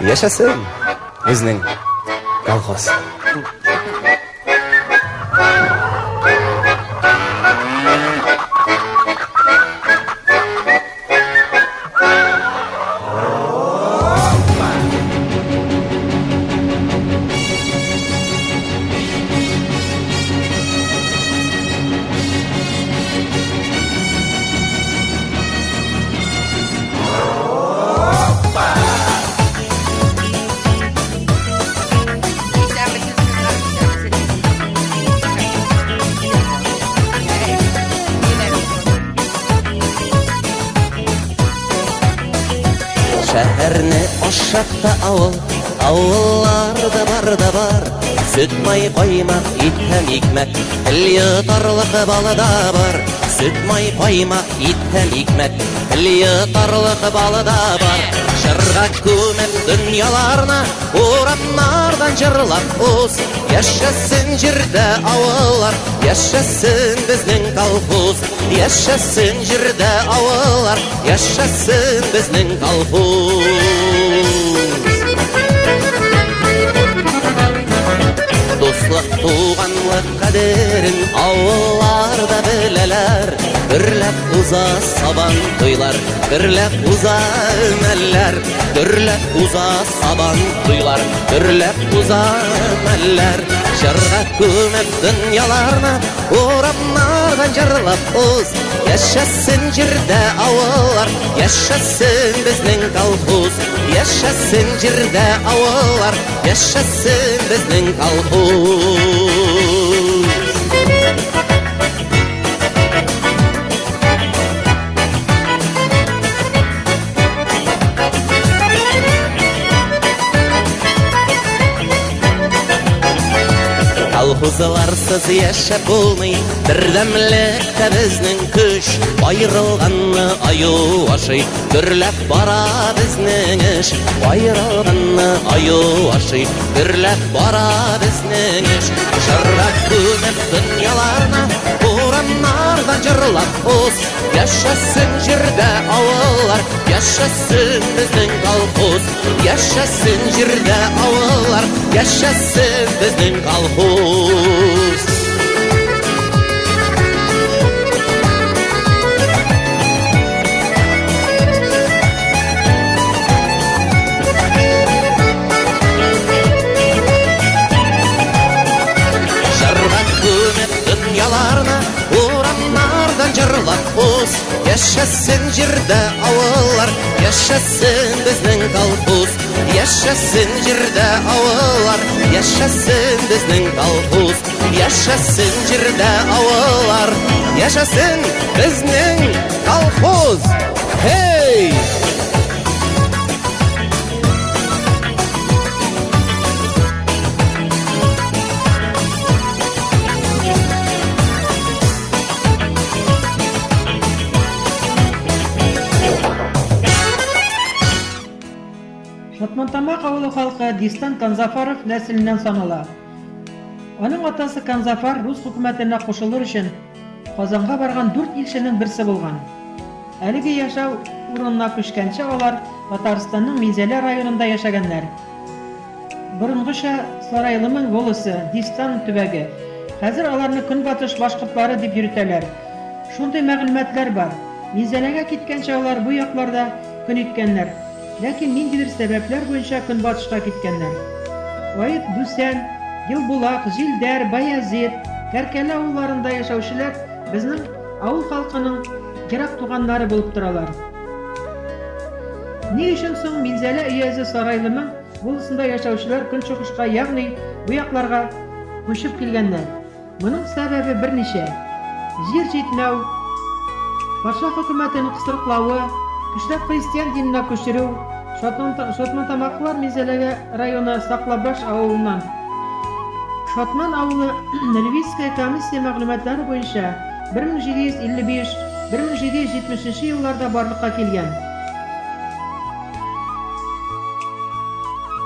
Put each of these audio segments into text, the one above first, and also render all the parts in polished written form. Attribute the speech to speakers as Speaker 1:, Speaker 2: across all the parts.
Speaker 1: Яшәсен безнең колхоз! Шәһәрне ашатта авыл, авылларда бар да бар. Сөт, май, каймак, ит һәм икмәк, тел йотарлык балы да бар. Сөт, май, каймак, ит һәм икмәк, тел йотарлык балы да бар. Җырга күмеп дөньяларны, урамнардан җырлап уз. Яшәсен җирдә авыллар, яшәсен безнең колхоз. Яшәсен җирдә авыллар, яшәсен безнең колхоз. Дуслык, туганлык кадерен авылларда беләләр. Гөрләп уза сабан туйлар, гөрләп уза өмәләр, гөрләп уза сабан туйлар, гөрләп уза өмәләр. Җырга күмеп дөньяларны, урамнардан җырлап уз. Яшәсен җирдә авыллар, яшәсен безнең колхоз. Яшәсен җирдә авыллар, яшәсен безнең колхоз. Колхозларсыз яшәп булмый, бердәмлек тә безнең көч. Аерылганны аю ашый, гөрләп бара безнең эш. Аерылганны аю ашый, гөрләп бара безнең эш. Җырга күмеп дөньяларны, урамнардан җырлап уз. Яшәсен җирдә авыллар, яшәсен безнең колхоз. Яшәсен җирдә авыллар, яшәсен безнең колхоз. Җырга күмеп дөньяларны, урамнардан җырлап уз. Яшәсен җирдә авыллар, яшәсен безнең колхоз. Яшәсен җирдә авыллар, яшәсен безнең колхоз. Яшәсен җирдә авыллар, яшәсен безнең колхоз. Hey!
Speaker 2: Шатмантамак авылы халкы Дистан Канзафаров нәселеннән санала. Аның атасы Канзафар рус хөкүмәтенә кушылыр өчен Казанга барган дүрт илченең берсе булган. Әлеге яшәү урынына күчкәнче алар Татарстанның Минзәлә районында яшәгәннәр. Борынгыча Сарайлымың волосы, Дистан төбәге. Хәзер аларны көнбатыш башкортлары дип йөртәләр. Шундый мәгълүматлар бар. Минзәләгә киткәнче алар бу якларда көн иткәннәр. Ләкин ниндидер сәбәпләр буенча көнбатышка киткәннәр. Ает, Дүсән, Елбулак, Җилдәр, Баязит, Кәркәле авылларында яшәүчеләр безнең авыл халкының ерак туганнары булып торалар. Ни өчен соң Минзәлә өязе Сарайлымың вулысында яшәүчеләр көнчыгышка, ягъни бу якларга күчеп килгәннәр? Моның сәбәбе берничә, җир җитмәү, патша хөкүмәтенең кысрыклавы, көчләп христиан диненә күчерү, Шатмантамаклылар Минзәләгә районы Саклабаш авылыннан. Шатман авылы Львивская комиссия мәгълүматлары буенча 1755, 1770 елларда барлыкка килгән.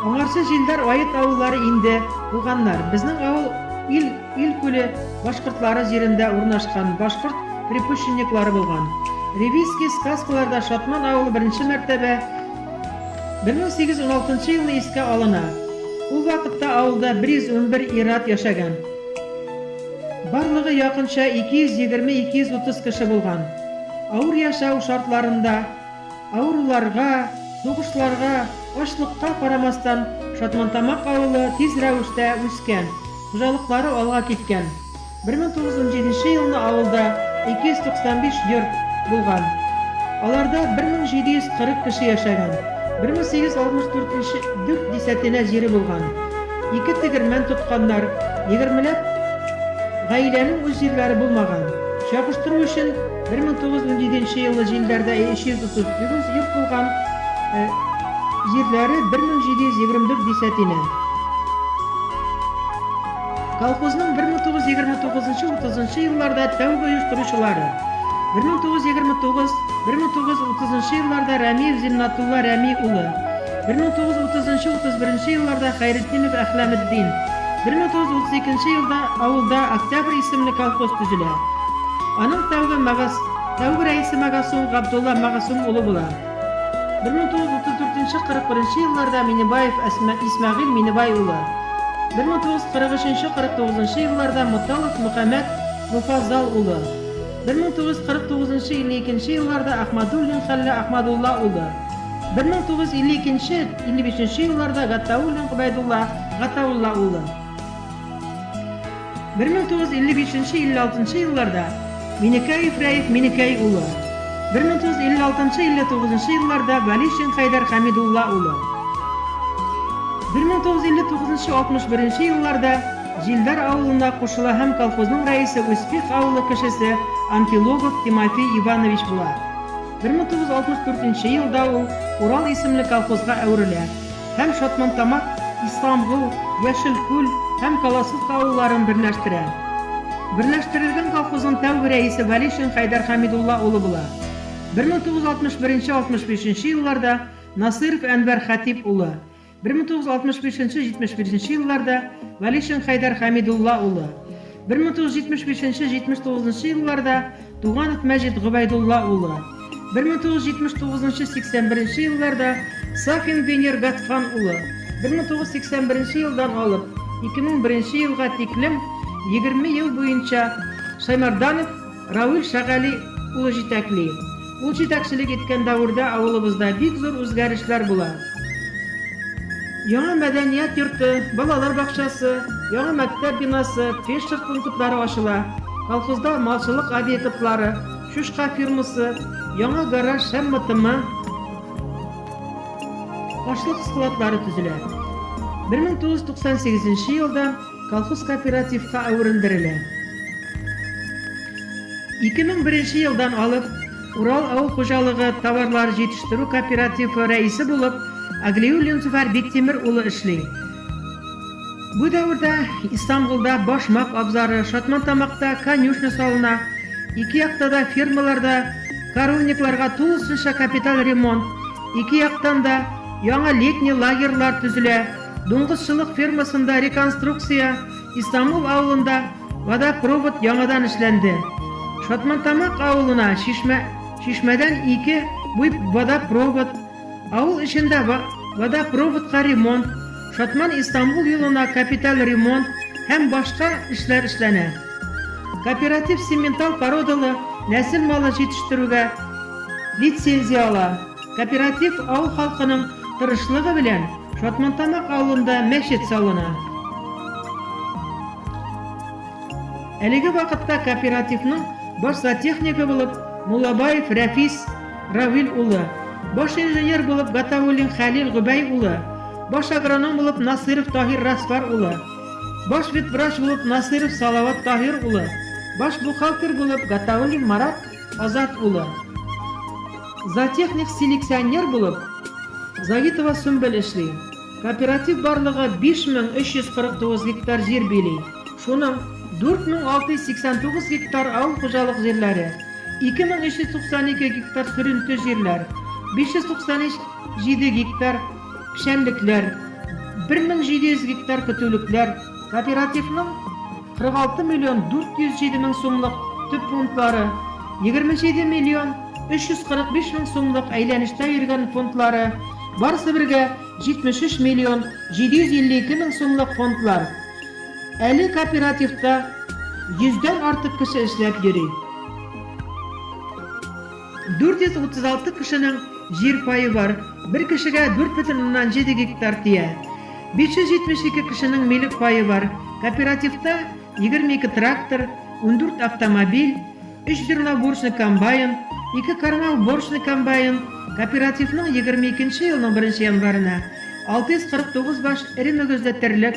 Speaker 2: Аңарчы Җилдар Ает авыллары инде булганнар. Безнең авыл Ил, Ил күле башкортлары җирендә урнашкан башкорт припущенниклары булган. Ревизский сказкаларда Шатман авылы беренче мәртәбә 1816 елны искә алына. Ул вакытта авылда 111 ир-ат яшәгән. Барлыгы якынча 220-230 кеше булган. Авыр яшәү шартларында, авыруларга, сугышларга, ачлыкка карамастан, Шатмантамак авылы тиз рәвештә үскән, хуҗалыклары алга киткән. 1917 нче елны авылда 295 йорт булган. Аларда 1740 кеше яшәгән. 1864 нче дүрт дисәтинә җире булган. Ике тегермән тотканнар, егермеләп гаиләнең үз җирләре булмаган. Чагыштыру өчен, 1917 нче елны Җилдәрдә 339 йорт булган, җирләре 1724 дисәтинә. Колхозның 1929-30 елларда тәүге оештыручылары, 1929-1930 елларда Рәмиев Зиннатулла Рәми улы, 1930-31 елларда Хәйретдинов Әхләметдин, 1932 елда авылда Октябрь исемле колхоз төзелә. Аның тәүге Магас тәүге рәисе Магасум Габдулла Магасум улы була. 1934-41 елларда Минебаев Әсма Исмәгыйль Минебай улы, 1943-49 елларда Моталов Мөхәммәт Муфаззал улы, 1949-52 елларда Ахмадуллин Хәллә Ахмадулла улы, 1952-55 елларда Гатауллин Гобәйдулла Гатаулла улы. 1955-56 елларда Минекәев Рәиф Минекәй улы, 1956-59 елларда Вәлишин Хәйдәр Хәмидулла улы, 1959-61 елларда Җилдар авылына кушыла һәм колхозның рәисе Успех авылы кешесе Анпилогов Тимофей Иванович була. 1964 елда ул Урал исемле колхозга әверелә. Һәм Шатмантамак, Исламгол, Яшел Күл һәм Колосовка авылларын берләштерә. Берләштерелгән колхозның тәүге рәисе Вәлишин Хәйдәр Хәмидулла улы була. 1961-65 елларда Насыйров Әнвәр Хәтип улы, 1965-71 елларда Вәлишин Хәйдәр Хәмидулла улы, 1975-79 елларда Туганов Мәҗит Гобәйдулла улы, 1979-81 елларда Сафин Венер Гатфан улы, 1981 елдан алып 2001 елга тиклем 20 ел буенча Шаймарданов Равил Шәгали улы җитәкли. Ул җитәкчелек иткән дәвердә авылыбызда бик зур үзгәрешләр була. Яңа мәдәният йорты, балалар бакчасы, яңа мәктәп бинасы, фельдшер пунктлары ачыла, колхозда малчылык объектлары, чучка фермасы, яңа гараж һәм МТМ, ашлык складлары төзелә. 1998 елда колхоз кооперативка әверелдерелә. 2001 елдан алып Урал авыл хуҗалыгы товарлары җитештерү кооперативы рәисе булып Аглиуллин Зөфәр Биктимер улы эшли. Бу дәвердә Истанбулда башмак абзары, Шатмантамакта конюшня салына, ике якта да фермаларда коровникларга тулысынча капиталь ремонт, ике яктан да яңа летний лагерьлар төзелә, дуңгызчылык фермасында реконструкция, Истанбул авылында водопровод яңадан эшләнде. Шатмантамак авылына чишмә, чишмәдән ике буй водопровод, авыл эчендә водопроводка ремонт, Шатман-Истанбул юлына капиталь ремонт һәм башка эшләр эшләнә. Кооператив симментал породалы нәсел малы җитештерүгә лицензия ала. Кооператив авыл халкының тырышлыгы белән Шатмантамак авылында мәчет салына. Әлеге вакытта кооперативның баш зоотехнигы булып Муллабаев Рәфис Равил улы, баш инженер булып Гатауллин Хәлил Гобәй улы, баш агроном булып Насыйров Таһир Расфар улы, баш ветврач булып Насыйров Салават Таһир улы, баш бухгалтер булып Гатауллин Марат Азат улы, зоотехник-селекционер булып Загитова Сөмбел эшли. Кооператив барлыгы 5349 гектар җир били. Шуның 4689 гектар авыл хуҗалык җирләре, 2392 гектар сөренте җирләр, 597 гектар печәнлекләр, 1700 гектар көтүлекләр, кооперативның 46 миллион 407 мең сумлык төп фондлары, 27 миллион 345 мең сумлык әйләнештә йөргән фондлары, Барысы бергә 73 миллион 752 мең сумлык фондлар. Әле кооперативта йөздән артык кеше эшләп йөри. 436 кешенең җир пае бар, бер кешегә 4,7 гектар тия. 572 кешенең милек пае бар. Кооперативта 22 трактор, 14 автомобиль, 3 зерноуборочный комбайн, 2 кормоуборочный комбайн. Кооперативның 22 нче елның 1 январена 649 баш эре мөгезле терлек,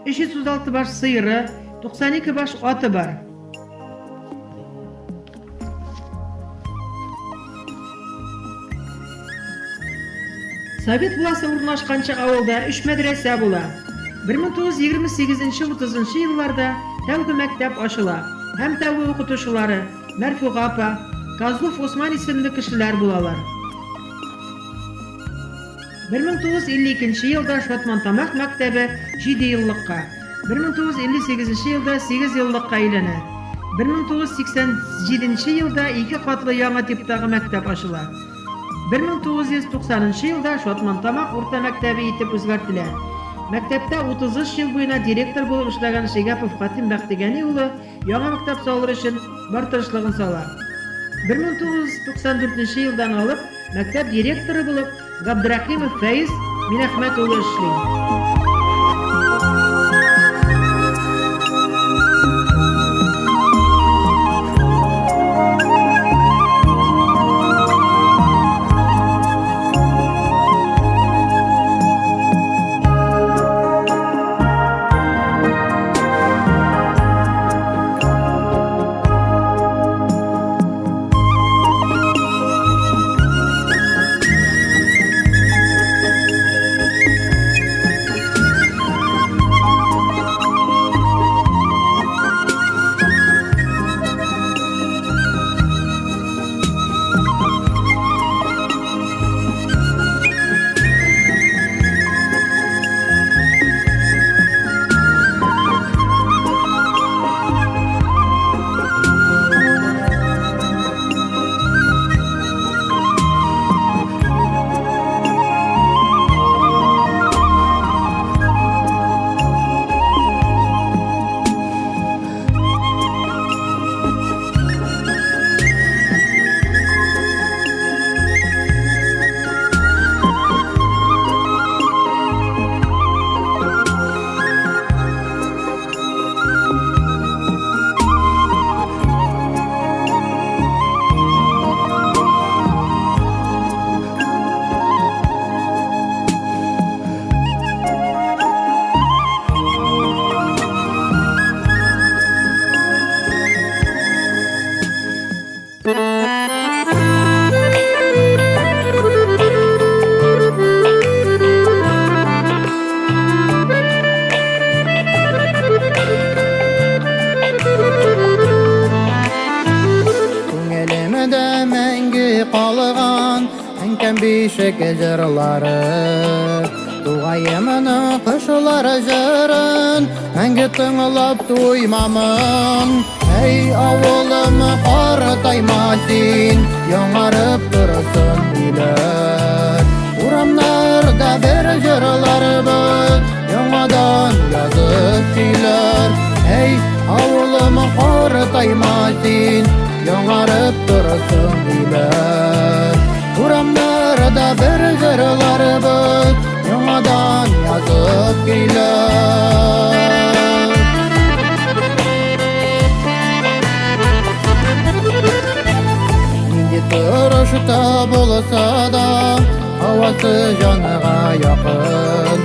Speaker 2: 336 баш сыеры, 92 баш аты бар. Совет власте урнашканчы авылда өч мәдрәсә була. 1928-30 елларда тәүге мәктәп ачыла һәм тәүге укытучылары Мәрфуга апа, Козлов Усман исемле кешеләр булалар. 1952 елда Шатмантамак мәктәбе җидееллыкка, 1958 елда сигезьеллыкка әйләнә. 1987 елда ике катлы яңа типтагы мәктәп ачыла. 1990 нчы елда Шатмантамак урта мәктәбе итеп үзгәртелә. Мәктәптә 33 ел буена директор булып эшләгән Шигапов Хатим Бәхтегани улы яңа мәктәп салыр өчен бар тырышлыгын сала. 1994 нче елдан алып мәктәп директоры булып Габдрәхимов Фәиз Минәхмәт улы эшли.
Speaker 3: Күңелемдә мәңге калган Әнкәм бишек җырлары Тугаемның кошлары җырын Мәңге тыңлап туймамын Әй авылым картайма син Яңарып торсын өйләр Урамнарда бер җырларбыз Яңадан язып көйләр Әй авылым картайма син Яңарып торсын өйләр Урамнарда бер җырларбыз Яңадан язып көйләр Нинди торышта булса да, һавасы җанга якын.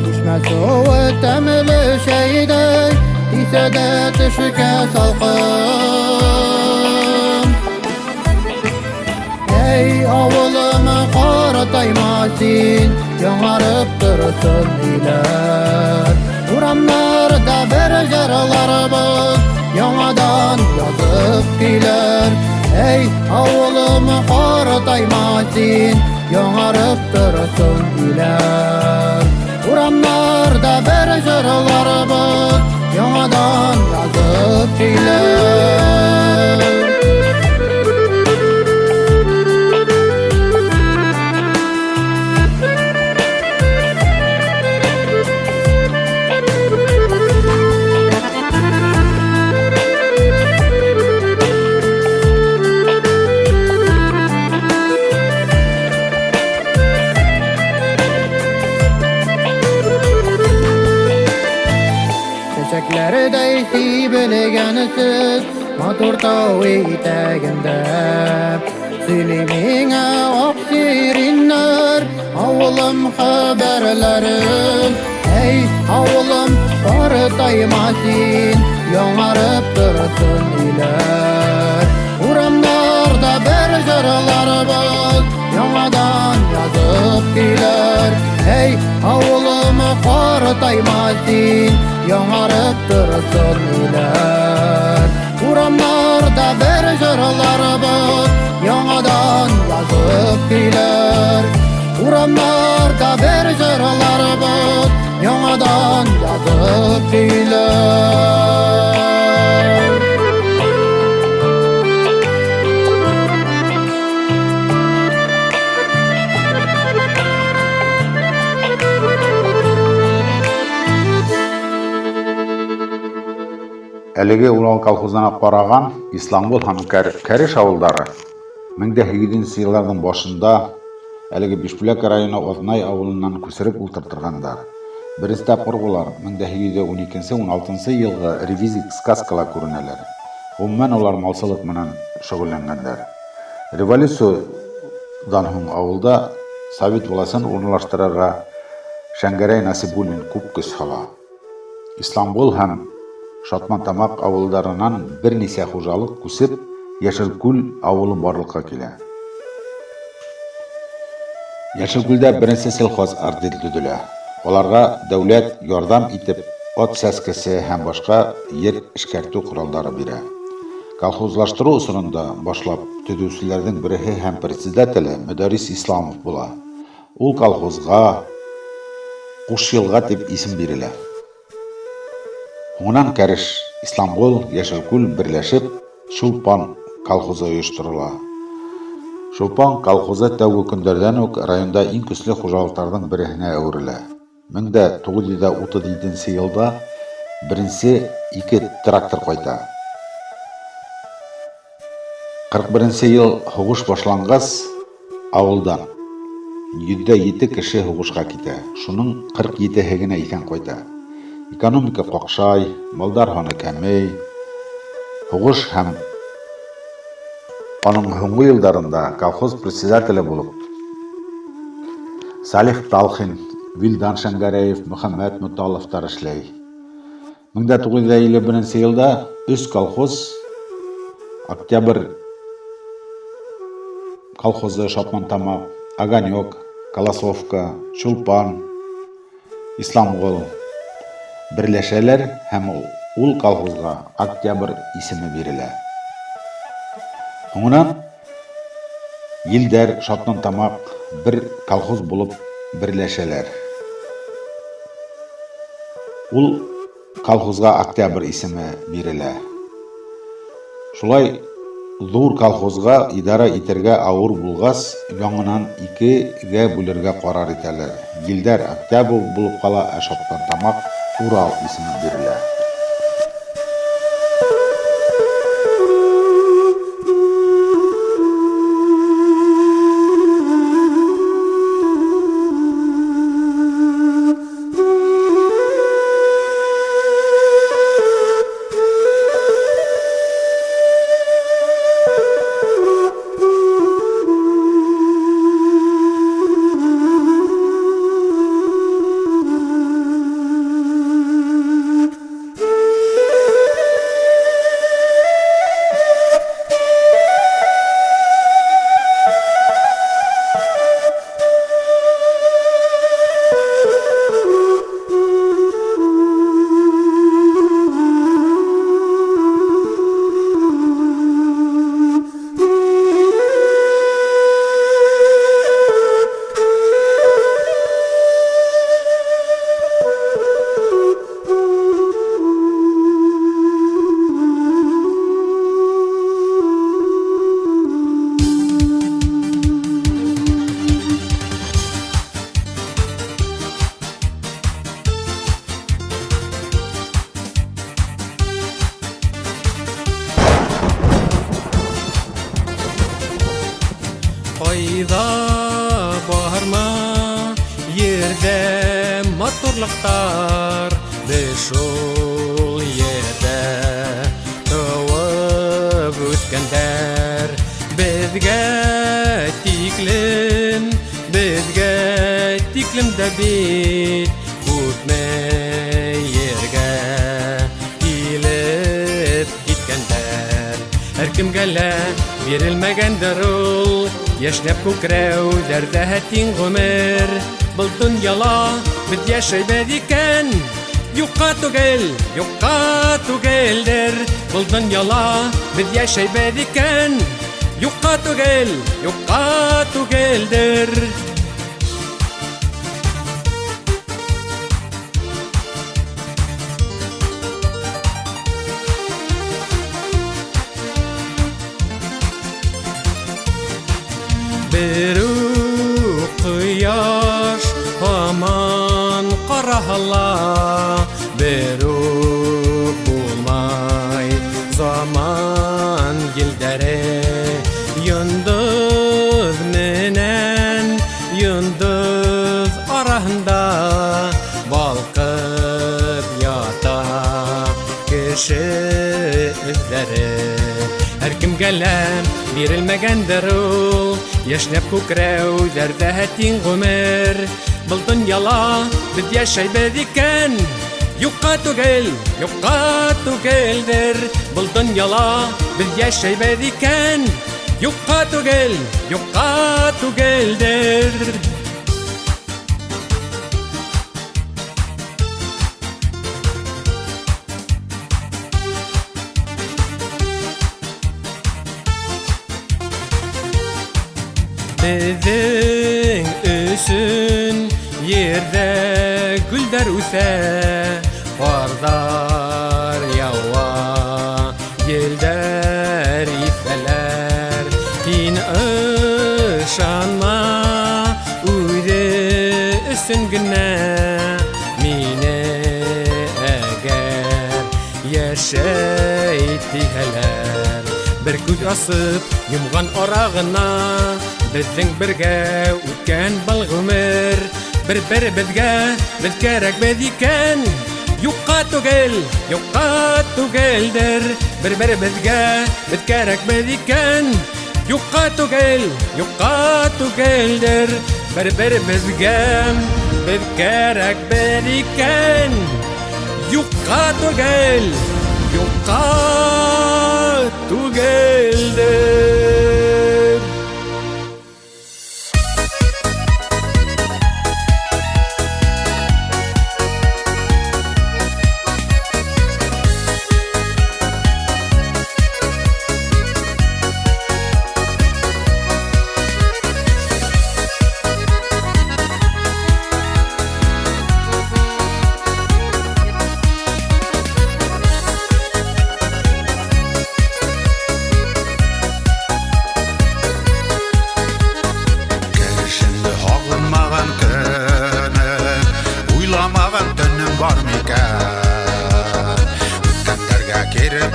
Speaker 3: Чишмә суы тәмле чәйдәй, тисә дә төшкә салкын. Әй авылым картайма син, яңарып торсын өйләр. Урамнарда бер җырларбыз, яңадан язып көйләр. Әй авылым картайма син, яңарып торсын өйләр. Урамнарда бер җырларбыз, яңадан язып көйләр. Сибелгәнсез матур тау итәгендә. Сөйли миңа ак сириннәр авылым хәбәрләрен. Әй, авылым, картайма син, яңарып торсын өйләр. Урамнарда бер җырларыбыз яңадан язып килер. Әй, авылым, картайма син, яңарып торсын өйләр. Урамнарда бер җырларыбыз яңадан язып килер. Урамнарда бер җырларыбыз яңадан язып килер.
Speaker 4: Әлеге Урал колхозына караган Исламгол һәм Кәреш авылдары 1800 елларның башында әлеге Бишбүләк районы Азнай авылыннан күчереп ултыртыргандар. Беренче тапкыр алар 1812-16 елгы ревизик сказкала күренәләр. Гомумән, алар малчылык менән шөгыльләнгәннәр. Революциядән һуң авылда совет властен урынлаштырырга Шәңгәрәй Насибуллин күп көч сала. Исламгол һәм Шатмантамак авылларыннан берничә хуҗалык күчеп, Яшелкүл авылы барлыкка килә. Яшелкүлдә беренче сельхоз артель төзелә. Аларга дәүләт ярдәм итеп ат сәскесе һәм башка ер эшкәртү коралдары бирә. Колхозлаштыру чорында башлап төзүчеләрнең береһе һәм председателе Мөдәррис Исламов була. Ул колхозга Кушъелга дип исем бирелә. Һуңынан Кәреш, Исламгол, Яшелкүл берләшеп, Чулпан колхозы оештырыла. Чулпан колхозы тәүге көндәрдән үк районда иң көчле хуҗалыкларның береһенә әверелә. 1937 елда беренче ике трактор кайта. 41 ел һугыш башлангач, авылдан 107 кеше һугышка китә. Шуның 47-һе генә исән кайта. Экономика какшай, малдар һаны кәмей. Һугыш һәм аның һуңгы елларында колхоз председателе булып Салих Талхин, Вилдан Шәңгәрәев, Мөхәммәт Муталовтар эшләй. 1951 елда өч колхоз Октябрь колхозы Шатмантамак, Огонек, Колосовка, Чулпан, Исламгол берләшәләр һәм ул колхозга Октябрь исеме бирелә. Һуңынан Елдәр, Шатмантамак бер колхоз булып берләшәләр. Ул колхозга Октябрь исеме бирелә. Шулай зур колхозга идара итәргә авыр булгач, яңынан икегә бүлергә карар итәләр. Елдәр Октябрь булып кала, ә Шатмантамак Урал исеме бирелә.
Speaker 5: Кайда барма ерҙә матурлыҡтар, беҙ шул ерҙә үткәндәр. Беҙгә тиклем, беҙгә тиклем дә бит күпме ергә килеп киткәндәр. Һәр кемгә лә бирелмәгәндер ул йәшнәп күкрәүҙәрҙә тиң ғүмер. Был донъяла беҙ йәшәйбеҙ икән, юҡҡа түгел, юҡҡа түгелдер. Был донъяла беҙ йәшәйбеҙ икән, юҡҡа түгел, юҡҡа түгелдер. Бер үк ҡояш һаман ҡараһа, бер үк булмай заман елдәре. Йондоҙ менән йондоҙ араһында балҡып ята кеше эҙҙәре. Һәр кемгә лә бирелмәгәндер ул йәшнәп күкрәүҙәрҙә тиң ғүмер. Был донъяла беҙ йәшәйбеҙ икән, юҡҡа түгел, юҡҡа түгелдер. Был донъяла беҙ йәшәйбеҙ икән, юҡҡа түгел, юҡҡа түгелдер. Беҙҙең өсөн ерҙә гөлдәр үҫә, ҡарҙар яуа, елдәр иҫәләр. Һин ышанма үҙе өсөн генә мине, әгәр йәшәй тиһәләр. Бер күҙ асып йомған ара ғына беҙҙең бергә үткән был ғүмер. Бер-беребеҙгә беҙ кәрәкбеҙ икән, юҡҡа түгел, юҡҡа түгелдер. Бер-беребеҙгә беҙ кәрәкбеҙ икән, юҡҡа түгел, юҡҡа түгелдер. Бер-беребеҙгә беҙ кәрәкбеҙ икән, юҡҡа түгел, юҡҡа түгелдер.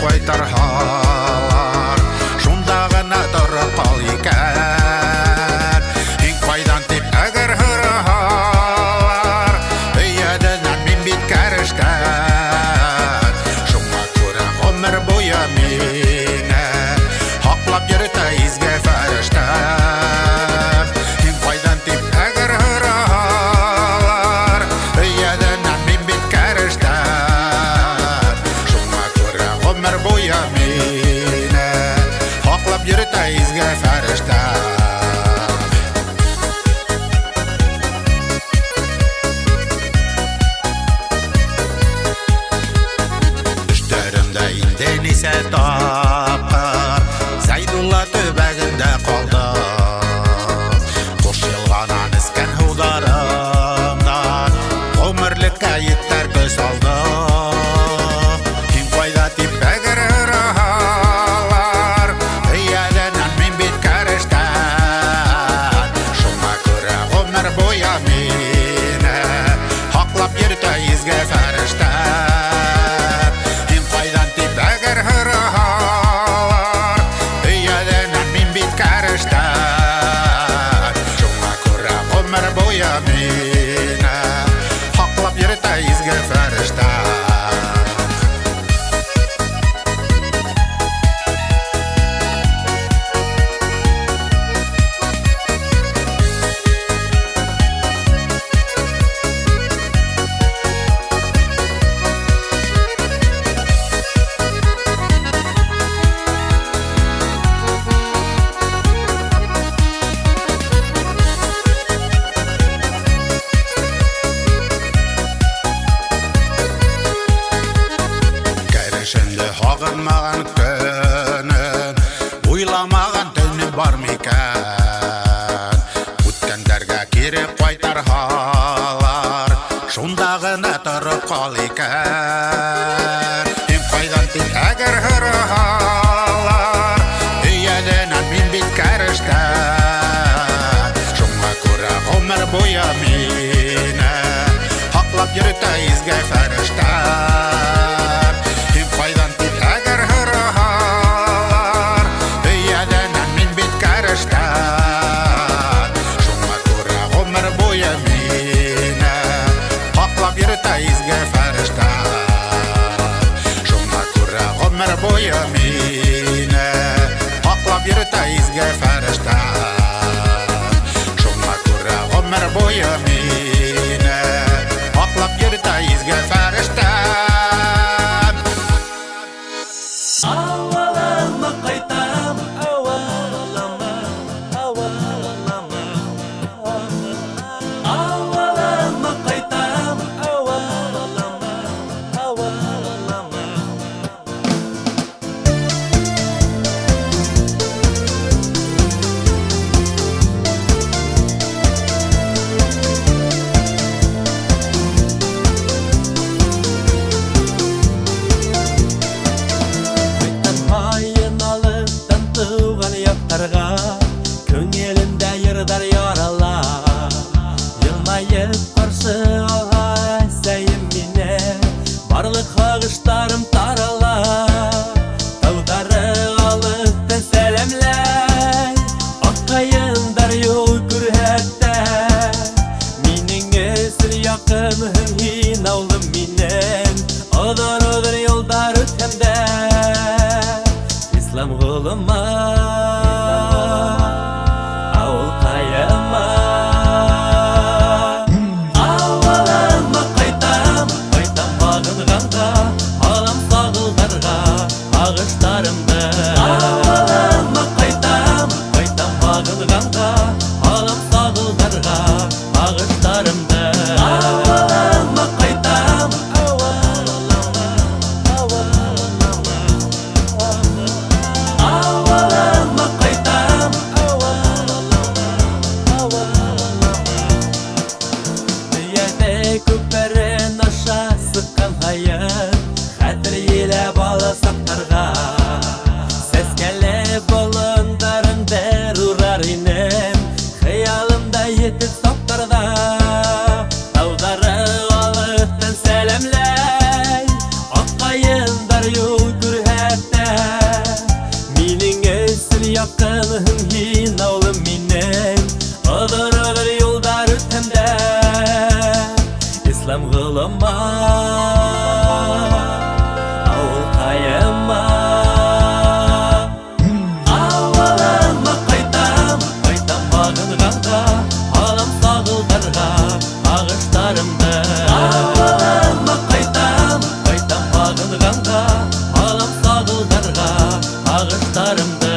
Speaker 6: Ҡайтарһалар, шунда ғына тороп ҡал икән. Һин ҡайҙан тип әгәр һораһалар, өйәденән мин бит кәрештән. Шуңа күрә ғүмер буйы мине һаҡлап йөрөтә изге фәрештәм. Һин ҡайҙан тип әгәр һораһалар, өйәденән мин бит кәрештән. Шуңа күрә ғүмер буйы мине һаҡлап йөрөтә изге фәрештәм. Төштәремдә инде нисә тапҡыр Зәйдулла төбәгендә ҡалдым. Ҡош йылғанан эскән һыуҙарымдан ғүмерлеккә етәр көс алдым. Һин ҡайҙа тип әгәр һораһалар, өйәденән мин бит ал икән. Һин ҡайҙан тип әгәр һораһалар, Өйәҙенән мин бит кәрештән. Шуңа күрә ғүмер буйы мине һаҡлап йөрөтә изге фәрештәр. Һин ҡайҙан тип әгәр һораһалар, Өйәҙенән мин бит кәрештән. Шуңа күрә ғүмер буйы мине һаҡлап йөрөтә изге фәрештәр. Шуңа күрә ғүмер буйы мине һаҡлап йөрөтә изге фәрештәр. Шуңа күрә ғүмер буйы мине һаҡлап йөрөтә изге фәрештәр.
Speaker 1: Авылыма ҡайтам, авылыма, авылыма. Авылыма ҡайтам, авылыма, авылыма. Ҡайтҡан һайын алыҫтан тыуған яҡтарға күңелемдә йырҙар ярала. Йылмайып ҡаршы алһа әсәйем мине, барлыҡ һағыштарым тарала. Тауҙары алыҫтан сәләмләй, аҡ ҡайындар юл күрһәтә. Минең өсөн яҡынһың һин, ауылым минең, оҙон-оҙон юлдар үтһәм дә, Исламғолома, ауылҡайыма. Ауылыма ҡайтам, ҡайтам һағынғанға, һалам сағылдарға һағыштарымды. Ауылыма ҡайтам, ҡайтам һағынғанға, һалам сағылдарға һағыштарымды. Ауылыма ҡайтам, ауылыма, ауылыма. Ауылыма ҡайтам, ауылыма, ауылыма. Өйәҙе күперен аша сыҡҡан һайын, хәтер елә бала саҡтарға. Сәскәле болондарын бер урар инем, хыялымда етеп саҡтарҙа. Тауҙары алыҫтан сәләмләй, аҡ ҡайындар юл күрһәтә. Минең өсөн яҡынһың һин, ауылым минең, оҙон-оҙон юлдар үтһәм дә, Исламғолома, ауылҡайыма. Ауылыма ҡайтам, ҡайтам һағынғанға, һалам сағылдарға һағыштарымды. Ауылыма ҡайтам, ҡайтам һағынғанға, һалам сағылдарға һағыштарымды.